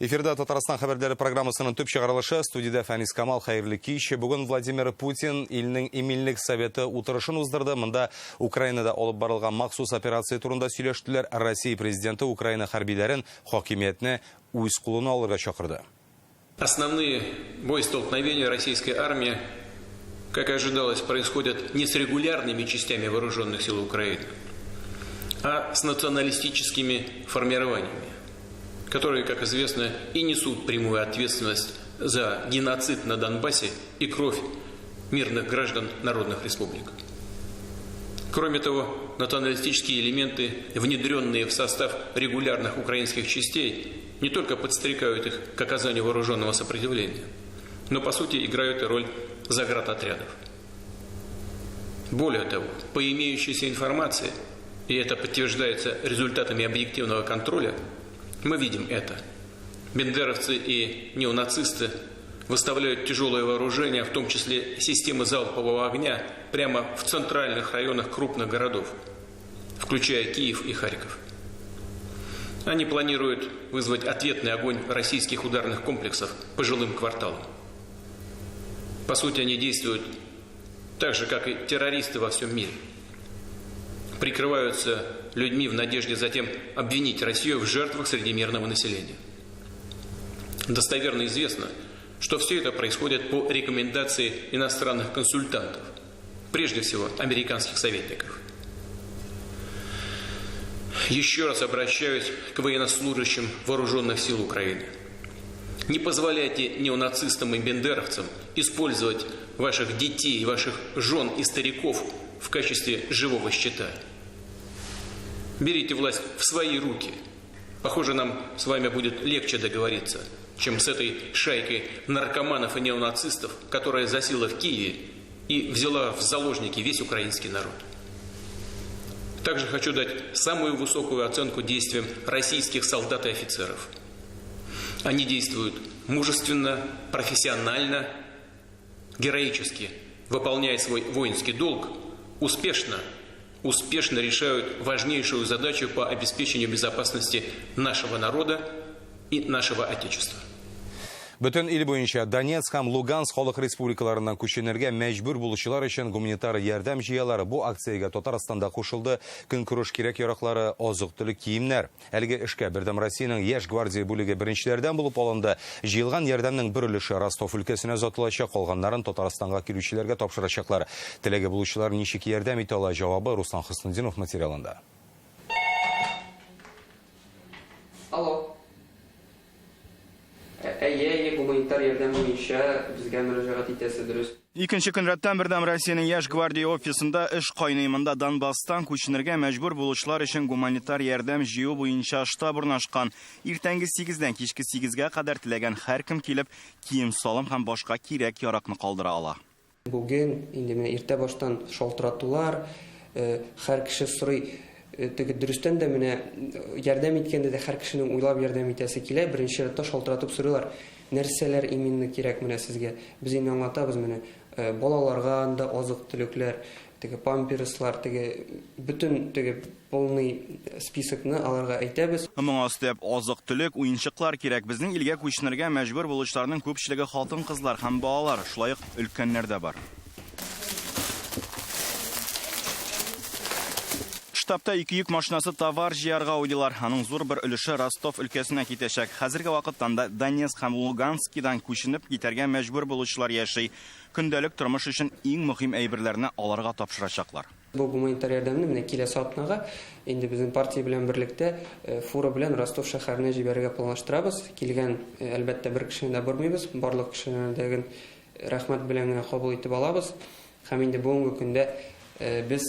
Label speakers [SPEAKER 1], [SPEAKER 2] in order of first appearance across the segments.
[SPEAKER 1] Эфирда Татарстан хәбәрләре программасының төп чыгарылышы. Студиядә Фәнис Камал, хәерле кич. Бүген Владимир Путин илнең иминлек советы утырышын уздырды. Монда Украинада алып барылган махсус операция турында сөйләштеләр. Россия президенты Украина хәрбиләрен хакимиятне үз кулына алырга чакырды.
[SPEAKER 2] Основные боестолкновения российской армии, как и ожидалось, происходят не с регулярными частями вооруженных сил Украины, а с националистическими формированиями, которые, как известно, и несут прямую ответственность за геноцид на Донбассе и кровь мирных граждан народных республик. Кроме того, националистические элементы, внедренные в состав регулярных украинских частей, не только подстрекают их к оказанию вооруженного сопротивления, но по сути играют и роль заградотрядов. Более того, по имеющейся информации, и это подтверждается результатами объективного контроля, мы видим это. Бендеровцы и неонацисты выставляют тяжелое вооружение, в том числе системы залпового огня, прямо в центральных районах крупных городов, включая Киев и Харьков. Они планируют вызвать ответный огонь российских ударных комплексов по жилым кварталам. По сути, они действуют так же, как и террористы во всем мире. Прикрываются людьми в надежде затем обвинить Россию в жертвах среди мирного населения. Достоверно известно, что все это происходит по рекомендации иностранных консультантов, прежде всего американских советников. Еще раз обращаюсь к военнослужащим вооруженных сил Украины. Не позволяйте неонацистам и бендеровцам использовать ваших детей, ваших жен и стариков в качестве живого щита. Берите власть в свои руки. Похоже, нам с вами будет легче договориться, чем с этой шайкой наркоманов и неонацистов, которая засела в Киеве и взяла в заложники весь украинский народ. Также хочу дать самую высокую оценку действиям российских солдат и офицеров. Они действуют мужественно, профессионально, героически, выполняя свой воинский долг, успешно решают важнейшую задачу по обеспечению безопасности нашего народа и нашего Отечества.
[SPEAKER 1] Бөтен ил буенча Донецк һәм Луганск халык республикаларыннан күченергә мәҗбүр булучылар өчен гуманитар ярдәм җыялар. Бу акциягә Татарстанда кушылды. Көнкүреш кирәк-яраклары, азык-төлек, киемнәр. Әлеге эшкә Бердәм Россиянең Яшь гвардия бүлеге беренчеләрдән булып алынды. Җыелган ярдәмнең бер өлеше Ростов өлкәсенә озатылачак, калганнарын Татарстанга килүчеләргә тапшырачаклар. Теләге булучылар ничек ярдәм итә ала? Җавабы Руслан Хөснетдинов материалында.
[SPEAKER 3] Алло. Әйе, әйе, гуманитар ярдәм буенча безгә мөрәҗәгать итәсе дөрес.
[SPEAKER 4] Икенче көн рәттән Бердәм Россиянең Яшь гвардия офисында эш кайный. Монда Донбасстан күченергә мәҗбүр булучылар өчен гуманитар ярдәм җыю буенча штаб урнашкан. Иртәнге 8-дән кичке 8-гә кадәр теләгән һәркем килеп, кием-салым һәм башка кирәк-яракны калдыра ала.
[SPEAKER 3] Бүген инде менә иртә баштан шалтыратулар, һәр кеше сорый, теге дөрестән дә менә ярдәм иткәндә дә һәр кешенең уйлап ярдәм итәсе килә. Беренче чиратта шалтыратып сорыйлар, нәрсәләр именно кирәк менә сезгә. Без инде аңлатабыз менә, балаларга анда азык-төлекләр, теге памперслар, теге бөтен теге полный списокны аларга әйтәбез.
[SPEAKER 4] Моңа өстәп азык-төлек, уенчыклар кирәк. Безнең илгә күченергә мәҗбүр булучыларның күпчелеге хатын-кызлар һәм балалар, шулай ук өлкәннәр дә бар. Штабта ике йөк машинасы товар җыярга уйлыйлар. Аның зур бер өлеше Ростов өлкәсенә китәчәк. Хәзерге вакытта анда Донецк һәм Луганскидан күченеп китәргә мәҗбүр булучылар яши. Көндәлек тормыш өчен иң мөһим әйберләрне аларга тапшырачаклар.
[SPEAKER 3] Бу гуманитар ярдәмне менә киләсе атнага инде безнең партия белән берлектә фура белән Ростов шәһәренә җибәрергә планлаштырабыз. Килгән, әлбәттә, бер кешене дә бормыйбыз, барлык кешене дә рәхмәт белән генә кабул итеп алабыз. Һәм инде бүгенге көндә без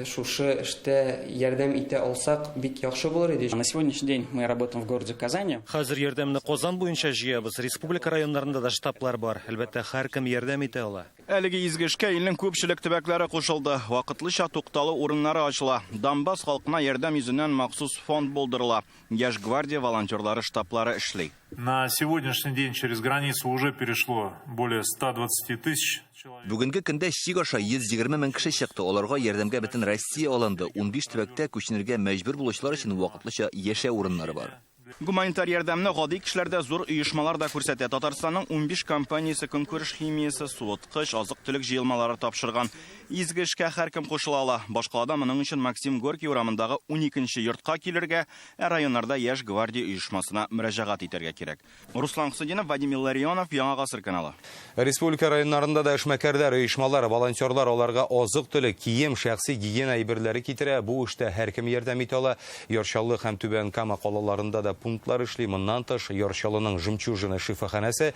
[SPEAKER 3] шушы эштә ярдәм итә алсак, бик яхшы булыр иде.
[SPEAKER 5] На сегодняшний день мы работаем в городе Казани.
[SPEAKER 6] Хәзер ярдәмне Казан буенча җыябыз. Республика районнарында да штаблар бар. Әлбәттә, һәркем ярдәм итә ала.
[SPEAKER 4] Әлеге изге эшкә илнең күпчелек төбәкләре кушылды. Вакытлыча тукталу урыннары ачыла. Донбасс халкына ярдәм йөзеннән махсус фонд булдырыла. Яшь гвардия волонтерлары штаблары эшли.
[SPEAKER 7] На сегодняшний день через границу уже перешло более 120 тысяч человек.
[SPEAKER 8] Бүгенге көндә чик аша 120 мең кеше чыкты. Аларга ярдәмгә бөтен Россия алынды. 15 төбәктә күченергә мәҗбүр булучылар өчен вакытлыча яшәү урыннары бар.
[SPEAKER 4] Гуманитар ярдәмне гади кешеләр дә, зур оешмалар да күрсәтә. Татарстанның 15 компаниясе көнкүреш химиясе, суыткыч, азык-төлек җыелмалары тапшырган. Изге эшкә һәркем кушыла ала. Башкалада моның өчен Максим Горький урамындагы 12 йортка килергә, ә районнарда Яшь гвардия оешмасына мөрәҗәгать итәргә кирәк. Руслан Хусудинов, Вадим Илларионов, Яңа Гасыр каналы.
[SPEAKER 1] Республика районнарында да эшмәкәрләр, оешмалар, волонтерлар аларга азык-төлек, кием, шәхси гигиена әйберләре китерә. Бу эштә һәркем ярдәм итә ала. Яр Чаллы һәм Түбән Кама калаларында да пунктлар эшли. Моннан тыш, Яр Чаллының Жемчужина шифаханәсе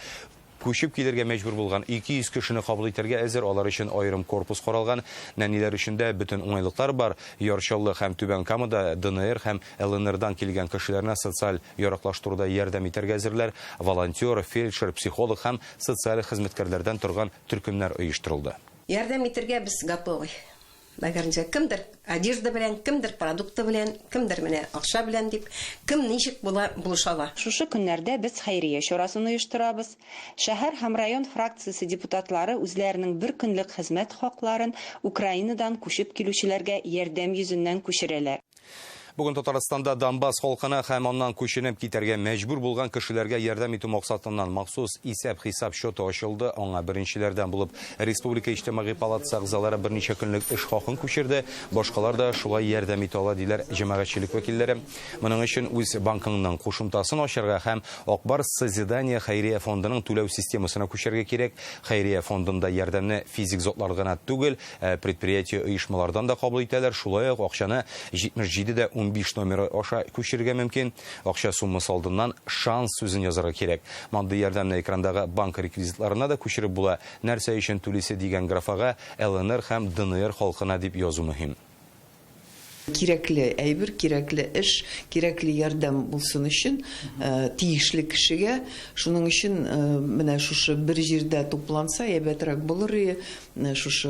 [SPEAKER 1] күчеп килергә мәҗбүр булган 200 кешене кабул итәргә әзер. Алар өчен аерым корпус каралган. Нәниләр өчен дә бөтен уңайлыклар бар. Яр Чаллы һәм Түбән Камада ДНР һәм ЛНРдан килгән кешеләрне социаль яраклаштыруда ярдәм итәргә әзерләр. Волонтер, фельдшер, психолог һәм социаль хезмәткәрләрдән торган төркемнәр оештырылды.
[SPEAKER 9] Ярдәм итәргә без готовы. Әгәр ничә кемдер одежда белән, кемдер продукты белән, кемдер менә акча белән дип, кем ничек була булыша ала.
[SPEAKER 10] Шушы көннәрдә без хәйрия чарасын оештырабыз. Шәһәр һәм район фракциясе депутатлары үзләренең бер көнлек хезмәт хакларын Украинадан күчеп килүчеләргә ярдәм йөзеннән күчерәләр.
[SPEAKER 1] Бүген Татарстанда Донбасс халкына һәм аннан күченеп китәргә мәҗбүр булган кешеләргә ярдәм итү максатыннан махсус исәп-хисап счеты ачылды. Аңа беренчеләрдән булып Республика иҗтимагый палатасы әгъзалары берничә көнлек эш хакын күчерде. Башкалар да шулай ярдәм итә ала, диләр җәмәгатьчелек вәкилләре. Моның өчен үз банкыңның кушымтасын ачарга һәм Ак Барс Созидание хәйрия фондының түләү системасына күчәргә кирәк. Хәйрия фондында ярдәмне физик затлар гына түгел, предприятие оешмалардан да кабул итәләр. Шулай ук акчаны 77 15 номеры аша күчерергә мөмкин. Акча суммасы алдыннан шанс сүзен язарга кирәк. Матди ярдәмне экрандагы банк реквизитларына да күчереп була. Нәрсә өчен түлисе дигән графага ЛНР һәм ДНР халкына дип язу мөһим.
[SPEAKER 11] Кирәкле әйбер, кирәкле эш, кирәкле ярдәм булсын өчен тиешле кешегә, шуның өчен менә шушы бер җирдә тупланса, әйбәтрәк булыр. Шушы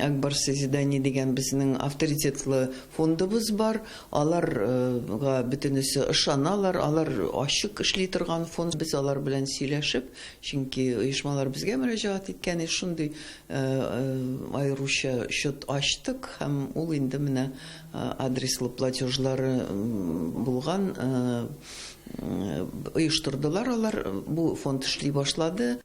[SPEAKER 11] Ак Барс Созидание дигән безнең авторитетлы фондыбыз бар. Аларга бөтенесе ышаналар, алар ачык эшли торган фонд. Без алар белән сөйләшеп, чөнки оешмалар безгә мөрәҗәгать иткән, шундый аеруча счет ачтык һәм ул инде менә адреслы платежлары булган оештырдылар алар. Бу фонд эшли башлады.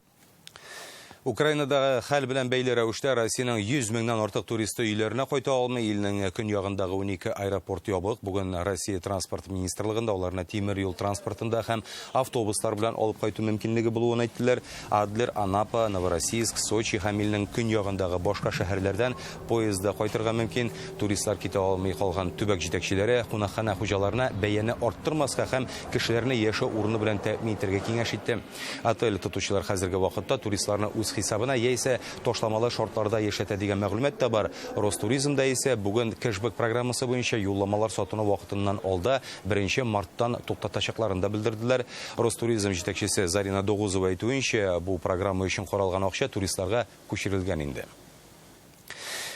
[SPEAKER 1] Украинадагы хәл белән бәйле рәвештә Россиянең 100 меңнән артык туристы өйләренә кайта алмый. Илнең көньягындагы 12 аэропорт ябык. Бүген Россия транспорт министрлыгында аларны тимер юл транспортында һәм автобуслар белән алып кайту мөмкинлеге булуын әйттеләр. Адлер, Анапа, Новороссийск, Сочи һәм илнең көньягындагы башка шәһәрләрдән поездда кайтырга мөмкин. Туристлар китә алмый калган төбәк җитәкчеләре кунакханә хуҗаларына бәяне арттырмаска һәм кешеләрне яшәү урыны белән тәэмин итәргә киңәш итте. Отель тотучылар хәзерге вакытта туристларны үз хисабына яисә ташламалы шартларда яшәтә дигән мәгълүмат та бар. Ростуризмда исә бүген кэшбэк программасы буенча юлламалар сатуны вакытыннан алда 1 марттан туктатачакларын да белдерделәр. Ростуризм җитәкчесе Зарина Догузова әйтүенчә, бу программа өчен каралган акча туристларга күчерелгән инде.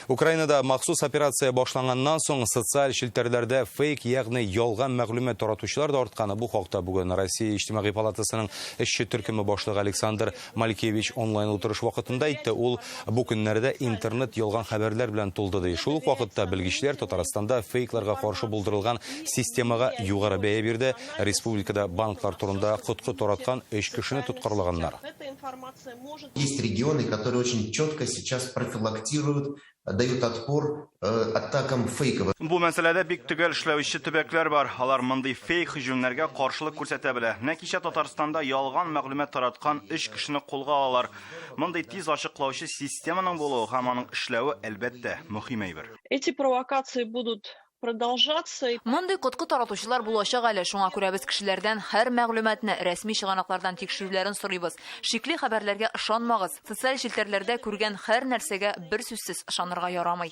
[SPEAKER 1] Украинада махсус операция башланганнан соң социаль челтәрләрдә фейк, ягъни ялган мәгълүмат таратучылар да артканы. Бу хакта бүген Россия Иҗтимагый палатасының эшче төркеме башлыгы Александр Малькевич онлайн утырыш вакытында әйтте. Ул бу көннәрдә интернет ялган хәбәрләр белән тулды ди. Шул ук вакытта белгечләр Татарстанда фейкларга каршы булдырылган системага югары бәя бирде. Республикада банклар турында коткы тараткан 3 кешене тоткарлаганнар.
[SPEAKER 12] Есть регионы, которые очень четко сейчас профилактируют, дают отпор атакам фейковых.
[SPEAKER 4] Бу мәсьәләдә бик төгәл эшләүче төбәкләр бар. Алар мондый фейк һөҗүмнәргә каршылык күрсәтә белә. Менә кичә Татарстанда ялган мәгълүмат тараткан 3 кешене кулга алалар. Мондый тиз ачыклаучы системаның булуы һәм аның эшләве әлбәттә мөһим әйбер.
[SPEAKER 13] Эти провокации будут продолжаться.
[SPEAKER 14] Мондый коткы таратучылар булачак әле. Шуңа күрә без кешеләрдән һәр мәгълүматны рәсми чыганаклардан тикшерүләрен сорыйбыз. Шикле хәбәрләргә ышанмагыз. Социаль челтәрләрдә күргән һәр нәрсәгә бер сүзсез ышанырга ярамый.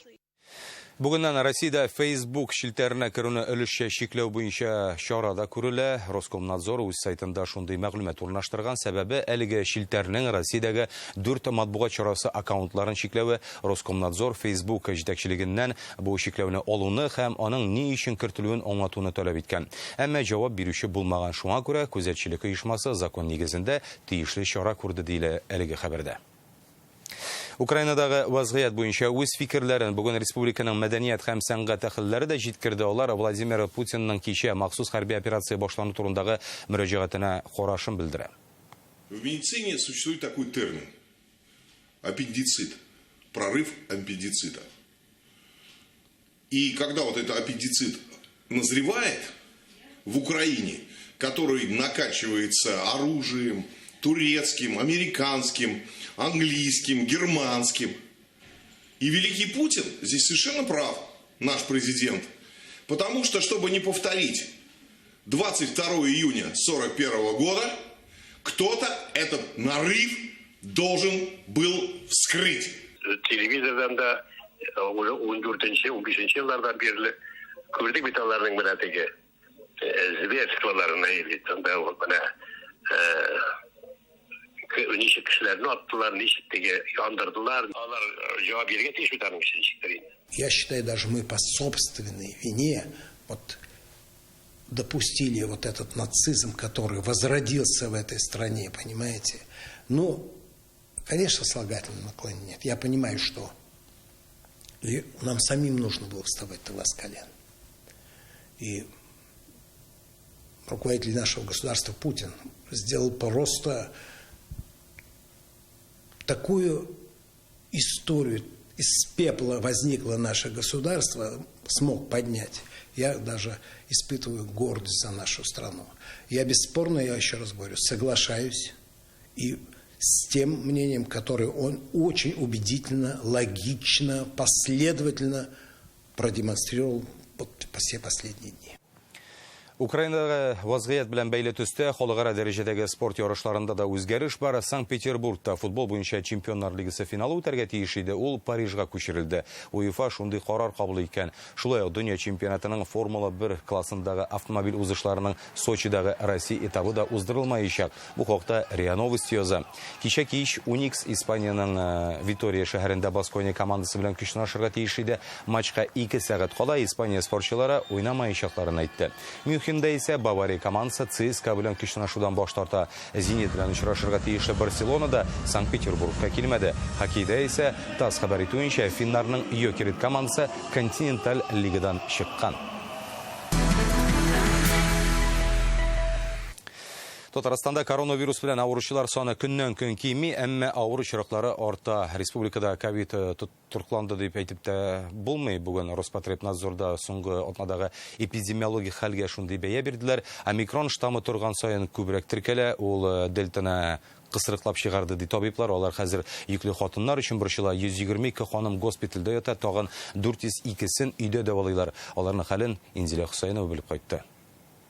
[SPEAKER 1] Бүгеннән Россиядә Facebook челтәренә керүне өлешчә чикләү буенча чара да күрелә. Роскомнадзор үз сайтында шундый мәгълүмат урнаштырган. Сәбәбе әлеге челтәрнең Россиядәге 4 матбугат чарасы аккаунтларын чикләве. Роскомнадзор Facebook җитәкчелегеннән бу чикләүне алуны һәм аның ни өчен кертелүен аңлатуны таләп иткән. Әмма җавап бирүче булмаган. Шуңа күрә күзәтчелек оешмасы закон нигезендә тиешле чара күрде, диелә әлеге хәбәрдә. Украинадагы вазгыять буенча үз фикерләрен бүген республиканың мәдәният һәм сәнгать әһелләре дә җиткерде. Алар Владимир Путинның кичә махсус хәрби операция башлану турындагы мөрәҗәгатенә карашын белдерә.
[SPEAKER 15] В медицине существует такой термин – аппендицит, прорыв аппендицита. И когда вот этот аппендицит назревает в Украине, который накачивается оружием турецким, американским, английским, германским. И великий Путин здесь совершенно прав, наш президент, потому что, чтобы не повторить 22 июня 1941 года, кто-то этот нарыв должен был вскрыть.
[SPEAKER 16] Телевизордан да уже 14-нче, 15 еллардан бирле күрдек бит аларның менә теге зверстволарын анда менә ничек кешеләрне аттылар, ничек теге яндырдылар. Алар җавап бирергә тиеш бит аның өчен ничектер инде.
[SPEAKER 17] Я считаю, даже мы по собственной вине вот допустили вот этот нацизм, который возродился в этой стране, понимаете? Ну, конечно, слагательного наклонения нет. Я понимаю, что и нам самим нужно было вставать тогда с колен. И руководитель нашего государства Путин сделал просто такую историю, из пепла возникло наше государство, смог поднять. Я даже испытываю гордость за нашу страну. Я бесспорно, я еще раз говорю, соглашаюсь и с тем мнением, которое он очень убедительно, логично, последовательно продемонстрировал вот все последние дни.
[SPEAKER 1] Украинадагы вазгыять белән бәйле төстә халыкара дәрәҗәдәге спорт ярышларында да үзгәреш бар. Санкт-Петербургта футбол буенча Чемпионнар лигасы финалы үтәргә тиеш иде. Ул Парижга күчерелде. УЕФА шундый карар кабул иткән. Шулай ук дөнья чемпионатының Формула 1 классындагы автомобиль узышларының Сочидагы Россия этабы да уздырылмаячак. Бу хакта РИА Новости яза. Кичә кич Уникс Испаниянең Витория шәһәрендә Баскония командасы белән көч сынашырга тиеш иде. Матчка 2 сәгать кала Испания спортчылары уйнамаячакларын әйтте. Мюнхенда исә Бавария командасы ЦСКА белән көч сынашудан баш тарта. Зенит белән очрашырга тиешле Барселона да Санкт-Петербургка килмәде. Хоккейда исә ТАСС хәбәр итүенчә, финнарның Йокерит командасы Континенталь лигадан чыккан. Татарстанда коронавирус белән авыручылар саны көннән-көн кими, әмма авыр очраклары арта. Республикада ковид тотрыкланды дип әйтеп тә булмый. Бүген Роспотребнадзорда соңгы атнадагы эпидемиологик хәлгә шундый бәя бирделәр. Омикрон штаммы торган саен күбрәк теркәлә, ул дельтаны кысрыклап чыгарды ди табиблар. Алар хәзер йөкле хатыннар өчен борчыла. 122 ханым госпитальдә ята, тагын 402-сен өйдә дәвалыйлар. Аларның хәлен Инзилә Хусаинова белеп кайтты.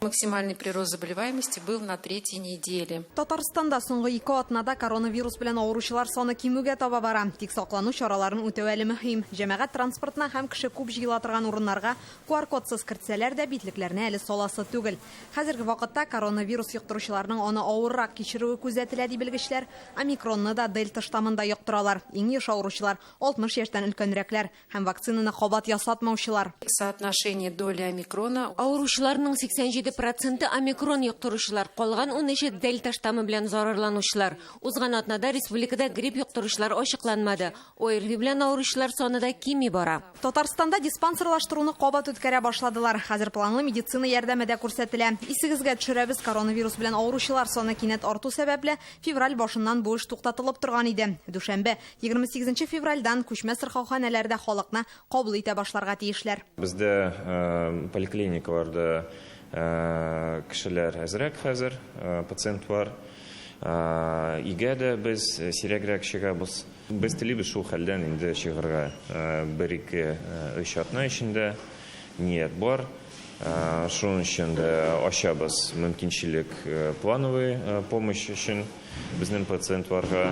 [SPEAKER 18] Максимальный прирост заболеваемости был на третьей неделе.
[SPEAKER 19] Татарстанда соңгы 2 атнада коронавирус белән авыручылар саны кимүгә таба бара. Тик саклану чараларын үтәү әле мөһим. Җәмәгать транспортына һәм кеше күп җыела торган урыннарга QR-кодсыз кертсәләр дә битлекләрне әле саласы түгел. Хәзерге вакытта коронавирус йоктыручыларның аны авыррак кичерүе күзәтелә ди белгечләр. Омикронны да дельта штаммында йоктыралар. Иң еш авыручылар 60 яшьтән өлкәнрәкләр һәм вакцинаны кабат ясатмаучылар.
[SPEAKER 18] Соотношение доли омикрона
[SPEAKER 20] авыручыларның 87% омикрон йоктыручылар, калган 13 дельта штаммы белән зарарланучылар. Узган атнада республикада грипп йоктыручылар ачыкланмады. ОРВИ белән авыручылар саны да кими бара.
[SPEAKER 19] Татарстанда диспансерлаштыруны кабат үткәрә башладылар. Хәзер планлы медицина ярдәме дә күрсәтелә. Исегезгә төшерәбез, коронавирус белән авыручылар саны кинәт арту сәбәпле февраль башыннан бу эш туктатылып торган иде. Дүшәмбе 28 февральдан күчмә сырхауханәләрдә халыкны кабул итә башларга тиешләр.
[SPEAKER 21] Бездә поликлиникаларда кешеләр әзрәк хәзер, пациентлар. Өйгә дә без сирәгрәк чыгабыз. Без телибез шул хәлдән инде чыгарга. 1-2-3 атна эчендә ният бар. Шуның өчен дә ачабыз мөмкинчелек плановый помощь өчен безнең пациентларга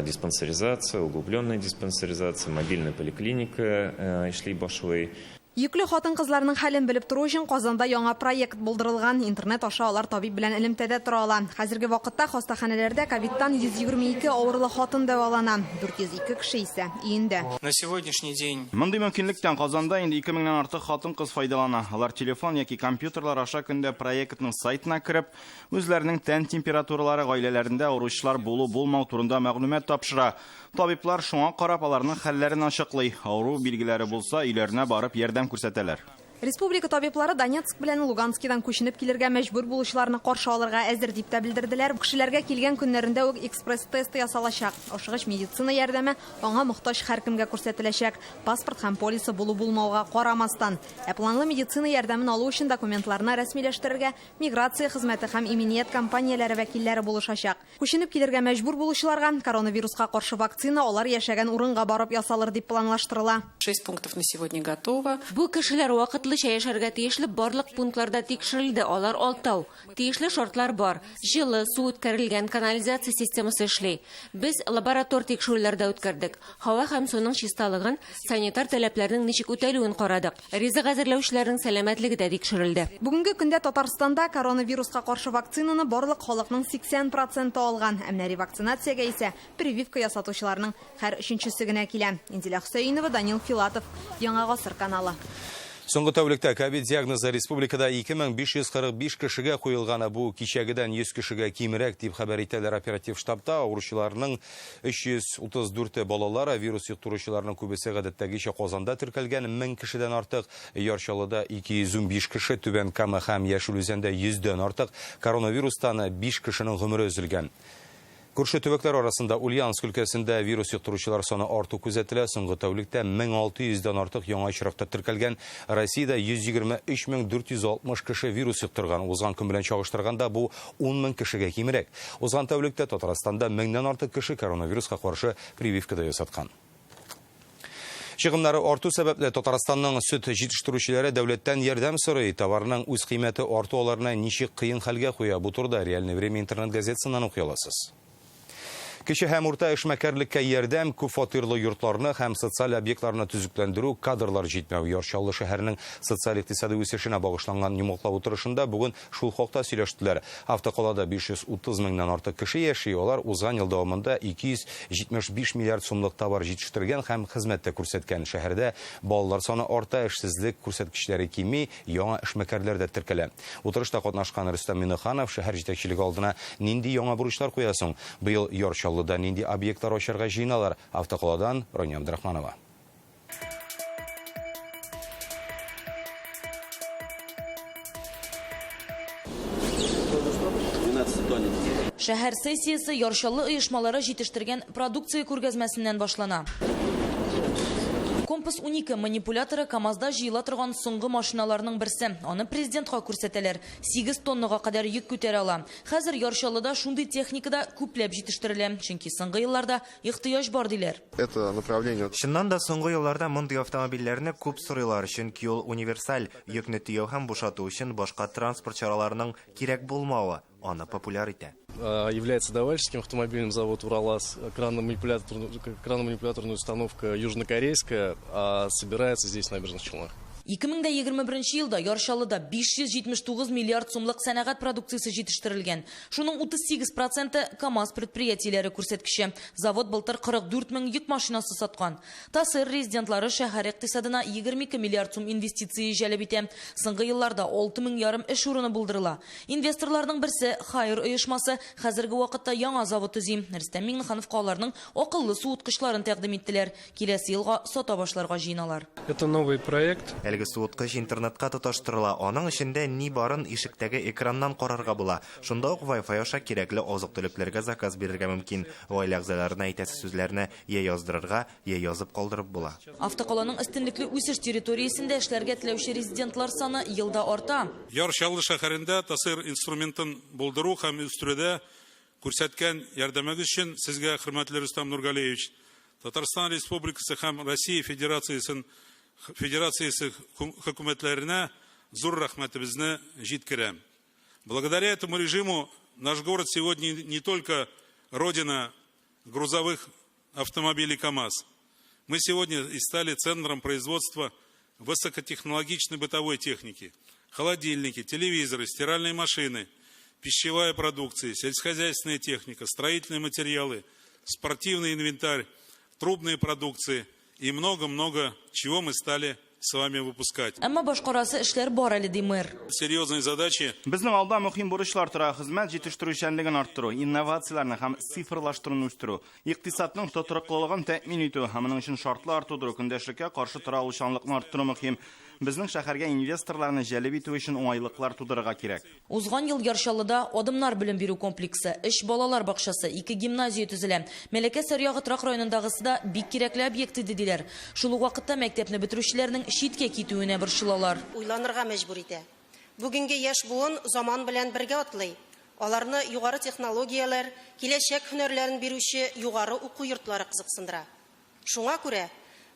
[SPEAKER 21] диспансеризация, углубленная диспансеризация, мобильная поликлиника эшли башлый.
[SPEAKER 19] Йөкле хатын-кызларның хәлен белеп тору өчен Казанда яңа проект булдырылган. Интернет аша алар табиб белән элемтәдә тора ала. Хәзерге вакытта хастаханәләрдә ковидтан 122 авырлы хатын дәвалана. 402 кеше исә өендә.
[SPEAKER 5] На сегодняшний день
[SPEAKER 4] Мондый мөмкинлектән Казанда инде 2000-нән артык хатын-кыз файдалана. Алар телефон яки компьютерлар аша көндә проектның сайтына кереп, үзләренең тән температуралары, гаиләләрендә авыручылар булу-булмау турында мәгълүмат тапшыра. Табиблар шуңа карап аларның хәлләрен ачыклый. Авыру билгеләре булса, өйләренә барып ярдәм күрсәтәләр.
[SPEAKER 19] Республика табиблары Донецк белән Луганскидан күченеп килергә мәҗбүр булучыларны каршы алырга әзер дип тә белдерделәр. Кешеләргә килгән көннәрендә үк экспресс-тест ясалачак. Ашыгыч медицина ярдәме аңа мохтаҗ һәркемгә күрсәтеләчәк. Паспорт һәм полисы булу-булмауга карамастан. Ә планлы медицина ярдәмен алу өчен документларны рәсмиләштерергә миграция хезмәте һәм иминият компанияләре вәкилләре булышачак. Күченеп килергә мәҗбүр булучыларга коронавируска каршы вакцина алар яшәгән урынга барып ясалыр дип планлаштырыла.
[SPEAKER 18] 6 пунктов на сегодня готово.
[SPEAKER 20] Бу кешеләр вакытлыча яшәргә тиешле барлык пунктларда тикшерелде, алар алтау. Тиешле шартлар бар. Җылы, су үткәрелгән, канализация системасы эшли. Без лаборатор тикшерүләр дә үткәрдек. Һава һәм суның чисталыгын, санитар таләпләрнең ничек үтәлүен карадык. Ризык әзерләүчеләрнең сәламәтлеге дә тикшерелде.
[SPEAKER 19] Бүгенге көндә Татарстанда коронавируска каршы вакцинаны барлык халыкның 80% алган. Ә менә ревакцинациягә исә прививка ясатучыларның һәр өченчесе генә килә. Инзилә Хөсәенова, Данил Филатов, Яңа Гасыр каналы.
[SPEAKER 1] Соңгы тәүлектә ковид диагнозы республикада 2545 кешегә куелган, бу кичәгедән 100 кешегә кимрәк дип хәбәр итәләр оператив штабта. Авыручыларның 334 балалары, вирус йоктыручыларның күбесе гадәттәгечә Казанда теркәлгән 1000 кешедән артык, Яр Чаллыда 215 кеше, Түбән Кама һәм Яшел Үзәндә 100дән артык. Коронавирустан 5 кешенең гомере өзелгән. Күрше төбәкләр арасында Ульяновск өлкәсендә вирус йоктыручылар саны арту күзәтелә. Соңгы тәүлектә 1600дән артык яңа очракта теркәлгән. Россиядә 123460 кеше вирус йоктырган. Узган көн белән чагыштырганда бу 10000 кешегә кимрәк. Узган тәүлектә Татарстанда 1000-нән артык кеше коронавируска каршы прививка да ясаткан. Чыгымнары арту сәбәпле Татарстанның сөт җитештерүчеләре дәүләттән ярдәм сорый. Товарның үз кыйммәте арту аларны ничек кыен хәлгә куя. Бу турыда Реальное время интернет газетасыннан укый аласыз. Кече һәм урта эшмәкәрлеккә ярдәм, күп фатирлы йортларны һәм социаль объектларны төзекләндерү, кадрлар җитмәү. Яр Чаллы шәһәренең социаль-икътисади үсешенә багышланган йомгаклау утырышында бүген шул хакта сөйләштеләр. Автокалада 530 меңнән артык кеше яши. Алар узган ел дәвамында 275 миллиард сумлык товар җитештергән һәм хезмәт тә күрсәткән. Шәһәрдә балалар саны арта, эшсезлек күрсәткечләре кими, яңа эшмәкәрләр дә теркәлә. Утырышта катнашкан Рөстәм Миңнеханов шәһәр җитәкчелеге алдына нинди яңа бурычлар куясың? Быел Яр Чаллыда нинди объектлар ачарга җыеналар? Автокаладан Рония Абдрахманова.
[SPEAKER 2] Шәһәр сессиясе Яр Чаллы оешмалары җитештергән продукция күргәзмәсеннән башлана. Компас 12 манипуляторы КАМАЗда җыела торган соңгы машиналарның берсе. Аны президентка күрсәтәләр. 8 тоннага кадәр йөк күтәрә ала. Хәзер Яр Чаллыда шундый техникада күпләп җитештерелә, чөнки соңгы елларда ихтыяҗ бар диләр.
[SPEAKER 22] Это направление.
[SPEAKER 23] Чыннан да соңгы елларда мондый автомобильләрне күп сорыйлар, чөнки ул универсаль, йөкне төяү һәм бушату өчен башка транспорт чараларының кирәк булмавы аны популяр итә.
[SPEAKER 24] Является давальческим автомобильным завод Уралаз, краново-манипуляторная установка южнокорейская, а собирается здесь в Набережных Челнах.
[SPEAKER 2] 2021 елда Яр Чаллыда 579 миллиард сумлык сәнәгать продукциясе җитештерелгән. Шуның 38% КАМАЗ предприятиеләре күрсәткече. Завод былтыр 44 мең йөк машинасы саткан. ТАССР резидентлары шәһәр икътисадына 22 миллиард сум инвестиция җәлеп итә. Соңгы елларда 6,5 эш урыны булдырыла. Инвесторларның берсе Хайр оешмасы хәзерге вакытта яңа завод төзи. Рөстәм Миңнехановка аларның акыллы суыткычларын тәкъдим иттеләр. Киләсе елга сата башларга җыеналар.
[SPEAKER 24] Это новый проект.
[SPEAKER 23] Әлеге суыткыч интернетка тоташтырыла. Аның эчендә ни барын ишектәге экраннан карарга була. Шунда ук Wi-Fi аша кирәкле азык-төлекләргә заказ бирергә мөмкин. Гаилә әгъзаларына әйтәсе сүзләрне я яздырырга, я язып калдырып була.
[SPEAKER 2] Автокаланың өстенлекле үсеш территориясендә эшләргә теләүче резидентлар саны елда арта.
[SPEAKER 7] Яр Чаллы шәһәрендә ТАССР инструментын булдыру һәм үстерүдә күрсәткән ярдәмегез өчен сезгә, хөрмәтле Рөстәм Нургалиевич, Татарстан Республикасы һәм Россия Федерациясе хөкүмәтләренә зур рәхмәтебезне җиткерәм. Благодаря этому режиму наш город сегодня не только родина грузовых автомобилей КАМАЗ. Мы сегодня и стали центром производства высокотехнологичной бытовой техники, холодильники, телевизоры, стиральные машины, пищевая продукция, сельскохозяйственная техника, строительные материалы, спортивный инвентарь, трубные продукции и много-много чего мы стали с вами выпускать.
[SPEAKER 2] Әмма башкарасы эшләр бар әле, ди мэр.
[SPEAKER 7] Серьезные задачи.
[SPEAKER 4] Безнең алда мөһим бурычлар тора: хезмәт җитештерүчәнлеген арттыру, инновацияләрне һәм цифрлаштыруны үстерү, икътисадның тотрыклылыгын тәэмин итү һәм моның өчен шартлар тудыру, көндәшлеккә каршы тора алучанлыкны арттыру мөһим. Безнең шәһәргә инвесторларны җәлеп итү өчен уңайлыклар тудырырга кирәк.
[SPEAKER 2] Узган ел Яр Чаллыда Адымнар белем бирү комплексы, өч балалар бакчасы, ике гимназия төзелә. Мәләкәс аръягы торак районындагысы да бик кирәкле объект иде, диләр. Шул ук вакытта мәктәпне бетерүчеләрнең читкә китүенә борчылалар.
[SPEAKER 3] Уйланырга мәҗбүр итә. Бүгенге яшь буын заман белән бергә атлый. Аларны югары технологияләр, киләчәк һөнәрләрен бирүче югары уку йортлары кызыксындыра. Шуңа күрә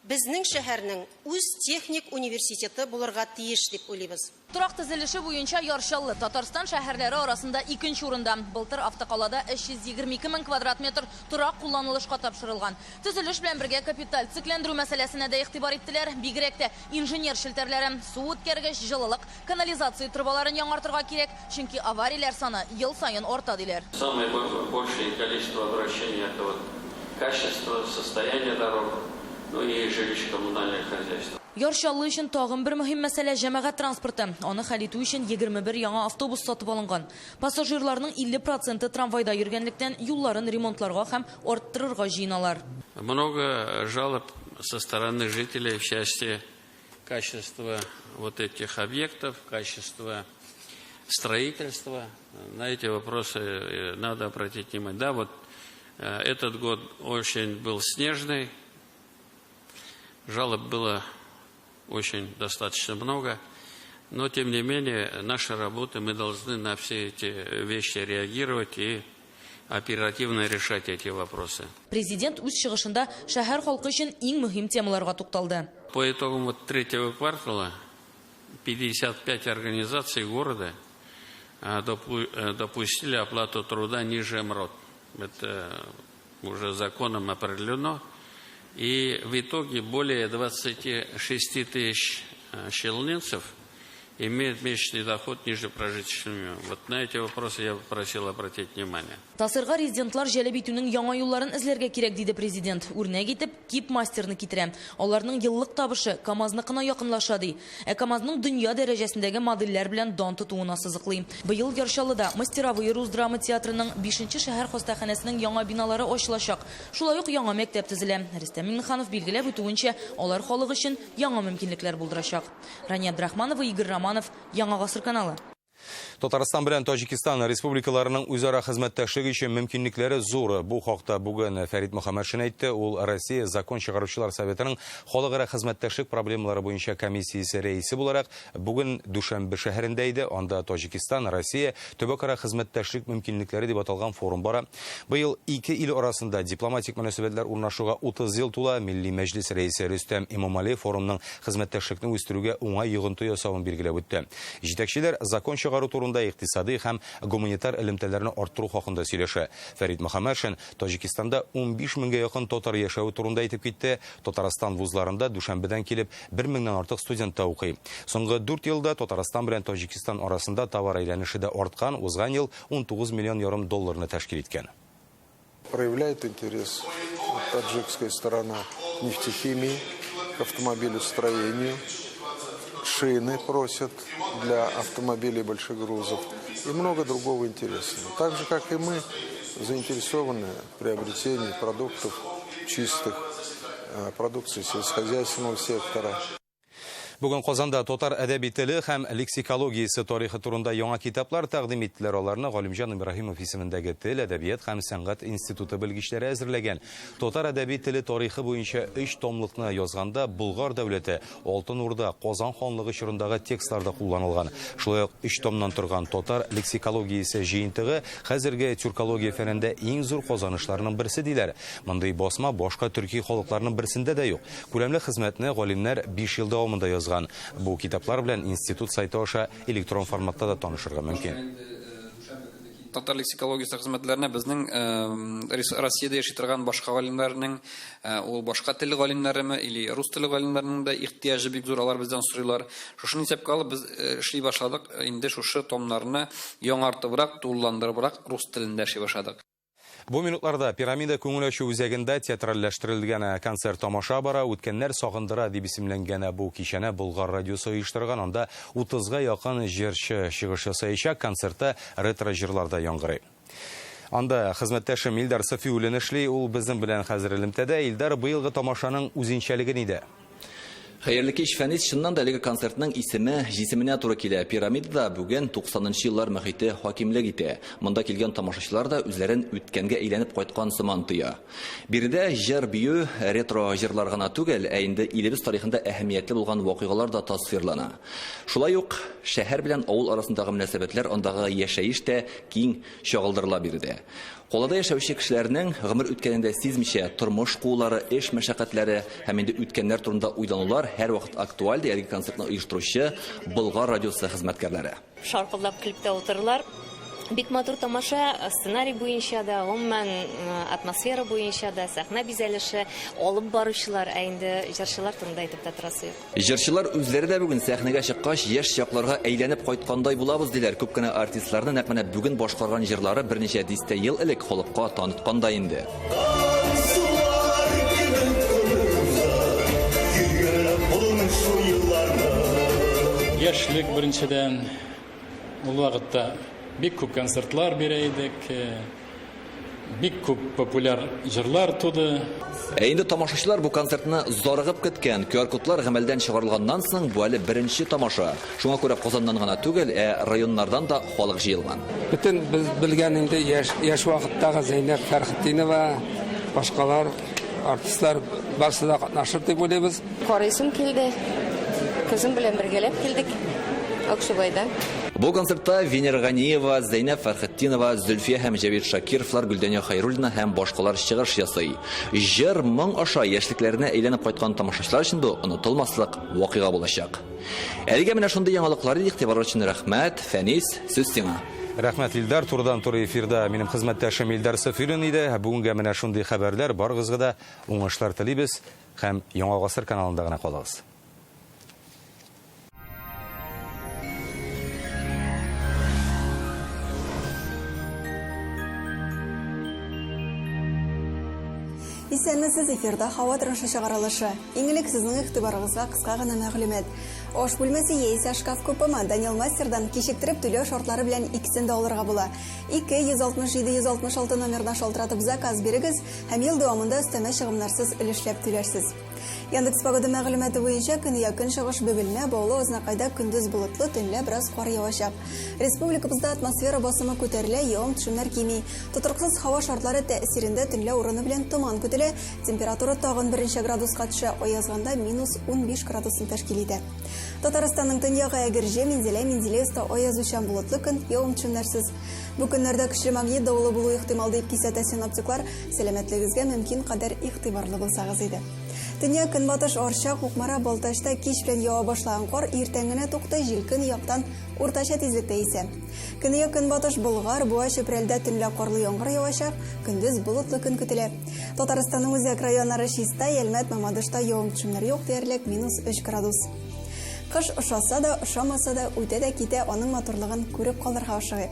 [SPEAKER 3] безнең шәһәрнең үз техник университеты булырга тиеш дип уйлыйбыз.
[SPEAKER 2] Торак төзелеше буенча Яр Чаллы Татарстан шәһәрләре арасында икенче урында. Былтыр автокалада 322 мең квадрат метр торак кулланылышка тапшырылган. Төзелеш белән бергә капиталь төзекләндерү мәсьәләсенә дә игътибар иттеләр. Бигрәк тә инженер челтәрләре, су үткәргеч, җылылык, канализация трубаларын яңартырга кирәк, чөнки аварияләр саны ел саен арта, диләр.
[SPEAKER 6] Самое большее количество обращений это вот качество, состояние дорог, ну и жилищно-коммунальное хозяйство.
[SPEAKER 2] Яр Чаллы өчен тагын бер мөһим мәсьәлә җәмәгать транспорты. Аны хәл итү өчен 21 яңа автобус сатып алынган. Пассажирларның 50 проценты трамвайда йөргәнлектән юлларын ремонтларга һәм арттырырга җыеналар.
[SPEAKER 6] Много жалоб со стороны жителей в части качества вот этих объектов, качества строительства. На эти вопросы надо обратить внимание. Да, вот этот год очень был снежный. Жалоб было очень достаточно много, но тем не менее наша работа, мы должны на все эти вещи реагировать и оперативно решать эти вопросы.
[SPEAKER 2] Президент үз чыгышында шәһәр халкы өчен иң мөһим темаларга тукталды.
[SPEAKER 6] По итогам вот третьего квартала 55 организаций города допустили оплату труда ниже МРОТ. Это уже законом определено. И в итоге более 26 тысяч челнинцев имеют месячный доход ниже прожиточного минимума. Вот на эти вопросы я попросил обратить внимание.
[SPEAKER 2] ТАССРга резидентлар җәлеп итүнең яңа юлларын эзләргә кирәк, диде президент. Үрнәк итеп КИП-мастерны китерә. Аларның еллык табышы КАМАЗныкына якынлаша, ди. Ә КАМАЗның дөнья дәрәҗәсендәге модельләр белән дан тотуын ассызыклый. Быел Яр Чаллыда Мастеровые рус драма театрының 5нче шәһәр хастаханәсенең яңа биналары ачылачак. Шулай ук яңа мәктәп төзелә. Рөстәм Миңнеханов билгеләп үтүенчә, алар халык өчен яңа мөмкинлекләр булдырачак. Рания Абдрахманова, Игорь Романов, Яңа Гасыр каналы.
[SPEAKER 1] Татарстан белән Таҗикстан республикаларының үзара хезмәттәшлеге өчен мөмкинлекләре зур. Бу хакта бүген Фәрит Мөхәммәтшин әйтте. Ул Россия закон чыгаручылар советының халыкара хезмәттәшлек проблемалары буенча комиссиясе рәисе буларак бүген Дүшәнбе шәһәрендә иде. Анда Таҗикстан, Россия төбәкара хезмәттәшлек мөмкинлекләре дип аталган форум бара. Быел ике ил арасында дипломатик мөнәсәбәтләр урнашуга 30 ел тула. Милли Мәҗлес рәисе Рөстәм Имамали форумның хезмәттәшлекне үстерүгә уңай йогынты ясавын билгеләп үтте. Җитәкчеләр закон чыгару турында икътисади һәм гуманитар элемтәләрне арттыру хакында сөйләшә. Фәрит Мөхәммәтшин Таҗикстанда 15 меңгә якын татар яшәве турында әйтеп китте. Татарстан вузларында Дүшәнбедән килеп 1 меңнән артык студент та укый. Соңгы 4 елда Татарстан белән Таҗикстан арасында товар әйләнеше дә арткан. Узган ел 19 миллион ярым долларны тәшкил иткән.
[SPEAKER 8] Проявляет интерес таджикская сторона к нефтехимии, к автомобилестроению. Шины просят для автомобилей больших грузов и много другого интересного. Так же, как и мы, заинтересованы в приобретении продуктов чистых, продукции сельскохозяйственного сектора.
[SPEAKER 1] Бүген Казанда татар әдәби теле һәм лексикологиясе тарихы турында яңа китаплар тәкъдим иттеләр. Аларны Галимҗан Ибраһимов исемендәге тел, әдәбият һәм сәнгать институты белгечләре әзерләгән. Татар әдәби теле тарихы буенча 3 томлыкны язганда Болгар дәүләте, Алтын Урда, Казан ханлыгы чорындагы текстларда кулланылган. Шулай ук 3 томнан торган татар лексикологиясе җыентыгы хәзерге тюркология фәнендә иң зур казанышларның берсе диләр. Мондый басма башка төрки халыкларның берсендә дә юк. Күләмле хезмәтне галимнәр 5 ел дәвамында язган. Бу китаплар белән институт сайты аша электрон форматта да танышырга мөмкин.
[SPEAKER 5] Татар лексикологиясе хезмәтләренә безнең Россиядә яши торган башка галимнәрнең, ул башка тел галимнәреме или рус теле галимнәренең дә ихтыяҗы бик зур, алар бездән сорыйлар. Шушыны исәпкә алып без эшли башладык. Инде шушы томнарны яңартыбрак, тулыландырыбрак рус телендә эшли башладык.
[SPEAKER 1] Бу минутларда Пирамида күңел ачу үзәгендә театральләштерелгән концерт тамаша бара. Үткәннәр сагындыра дип исемләнгән бу кичәне Болгар радиосы оештырган. Анда 30-га якын җырчы чыгыш ясаячак. Концертта ретро җырлар да яңгырый. Анда хезмәттәшем Илдар Сафиуллин эшли. Ул безнең белән хәзер элемтәдә. Илдар, быелгы тамашаның үзенчәлеге нидә?
[SPEAKER 9] Хәерле кич, Фәнис. Чыннан да әлеге концертның исеме җисеменә туры килә. Пирамидада бүген 90нчы еллар мөхите хакимлек итә. Монда килгән тамашачылар да үзләрен үткәнгә әйләнеп кайткан сыман тоя. Биредә җыр, бию, ретро җырлар гына түгел, ә инде илебез тарихында әһәмиятле булган вакыйгалар да тасвирлана. Шулай ук шәһәр белән авыл арасындагы мөнәсәбәтләр, андагы яшәеш тә киң чагылдырыла биредә. Калада яшәүче кешеләрнең гомер үткәнен дә сизмичә, тормыш куулары, эш мәшәкатьләре һәм инде үткәннәр турында уйланулар һәрвакыт актуаль, ди әлеге концертны оештыручы Болгар радиосы хезмәткәрләре.
[SPEAKER 10] Шаркылдап көлеп тә утырдылар. Бик матур тамаша, сценарий буенча да, гомумән, атмосфера буенча да, сәхнә бизәлеше, алып баручылар, ә инде җырчылар турында әйтеп тә торасы юк.
[SPEAKER 9] Җырчылар үзләре дә бүген сәхнәгә чыккач, яшь чакларга әйләнеп кайткандай булабыз, диләр. Күп кенә артистларны нәкъ менә бүген башкарган җырлары берничә дистә ел элек халыкка таныткан да инде.
[SPEAKER 11] Яшьлек беренчедән, ул вакытта бик күп концертлар бирә идек. Бик күп популяр җырлар туды.
[SPEAKER 9] Ә инде тамашачылар бу концертны зарыгып көткән. QR-кодлар гамәлдән чыгарылганнан соң бу әле беренче тамаша. Шуңа күрә Казаннан гына түгел, ә районнардан да халык җыелган.
[SPEAKER 22] Бөтен без белгән инде яшь, яшь вакыттагы Зәйнәб Фәрхетдинова, башкалар артистлар барысы да катнашыр дип уйлыйбыз.
[SPEAKER 25] Карыйсым килде. Кызым белән бергәләп килдек Аксубайдан.
[SPEAKER 9] Бу концертта Венера Ганиева, Зәйнәб Фәрхетдинова, Зөлфия һәм Җәвит Шакировлар, Гөлдания Хәйруллина һәм башкалар чыгыш ясый. Җыр, моң аша яшьлекләренә әйләнеп кайткан тамашачылар өчен бу онытылмаслык вакыйга булачак. Әлегә менә шундый яңалыклар иде, игътибар өчен рәхмәт. Фәнис, сүз сиңа.
[SPEAKER 1] Рәхмәт, Илдар. Турыдан-туры эфирда минем хезмәттәшем Илдар Сафиуллин иде. Бүгенгә менә шундый хәбәрләр. Барыгызга да уңышлар телибез. Һәм Яңа гасыр каналында гына калыгыз.
[SPEAKER 26] Исәнмесез, эфирда һава торышы чыгарылышы. Иң элек сезнең игътибарыгызга кыска гына мәгълүмат. Аш бүлмәсе яисә шкаф купымы Данил Мастердан кичектереп түләү шартлары белән икесен дә алырга була. 2 167 166 номерына шалтыратып заказ бирегез Һәм ел дәвамында өстәмә чыгымнарсыз өлешләп түләрсез. Яндекс Погода мәгълүматы буенча, көньяк-көнчыгыш Бөгелмә, Баулы, Азнакайда көндез болытлы, төнлә бераз кар явачак. Республикабызда атмосфера басымы күтәрелә, явым-төшемнәр кими. Тотрыксыз һава шартлары тәэсирендә төнлә урыны белән томан көтелә, температура тагын берничә градуска төшә, аязганда минус 15 градусны тәшкил итә. Татарстанның төньягы Әгерҗе, Минзәлә, Менделеевста аязучан болытлы көн, явым-төшемнәрсез. Бу көннәрдә көчле магнит давылы булу ихтимал, дип кисәтә синоптиклар. Сәламәтлегегезгә мөмкин кадәр игътибарлы булсагыз иде. Төньяк көнбатыш Арча, Кукмара, Балтачта кич белән ява башлаган кар иртән генә туктый, җил көньяктан уртача тизлектә исә. Көньяк көнбатыш Болгар, Буа, Чүпрәлдә төнлә карлы яңгыр явачак, көндез болытлы көн көтелә. Татарстанның үзәк районнары Чистай, Әлмәт, Мамадышта явым-төшемнәр юк диярлек, минус 3 градус. Кыш ошаса да, ошамаса да, үтә дә китә, аның матурлыгын күреп калырга ашыгыйк.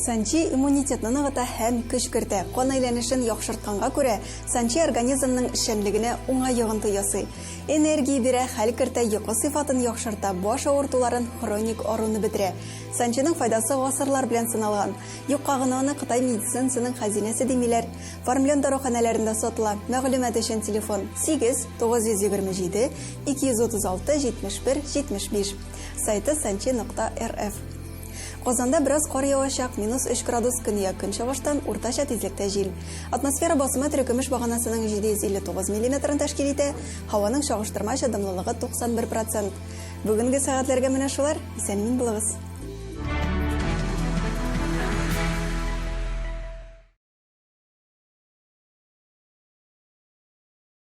[SPEAKER 26] Санчи иммунитетны ныгыта һәм көч кертә. Кан әйләнешен яхшыртканга күрә, санчи организмның эшчәнлегенә уңай йогынты ясый. Энергия бирә, хәл кертә, йокы сыйфатын яхшырта, баш авыртуларын, хроник аруны бетерә. Санчиның файдасы гасырлар белән сыналган. Юкка гына аны Кытай медицинасының хәзинәсе димиләр. Фармлен даруханәләрендә сатыла. Мәгълүмат өчен телефон 8 927 236 71 75. Сайты санчи.рф. Казанда бераз кар явачак, минус 3 градус, көньяк-көнчыгыштан уртача тизлектә җил. Атмосфера басымы терекөмеш баганасының 759 миллиметрын тәшкил итә, һаваның чагыштырмача дымлылыгы 91 процент. Бүгенге сәгатьләргә менә шулар. Исән-имин булыгыз.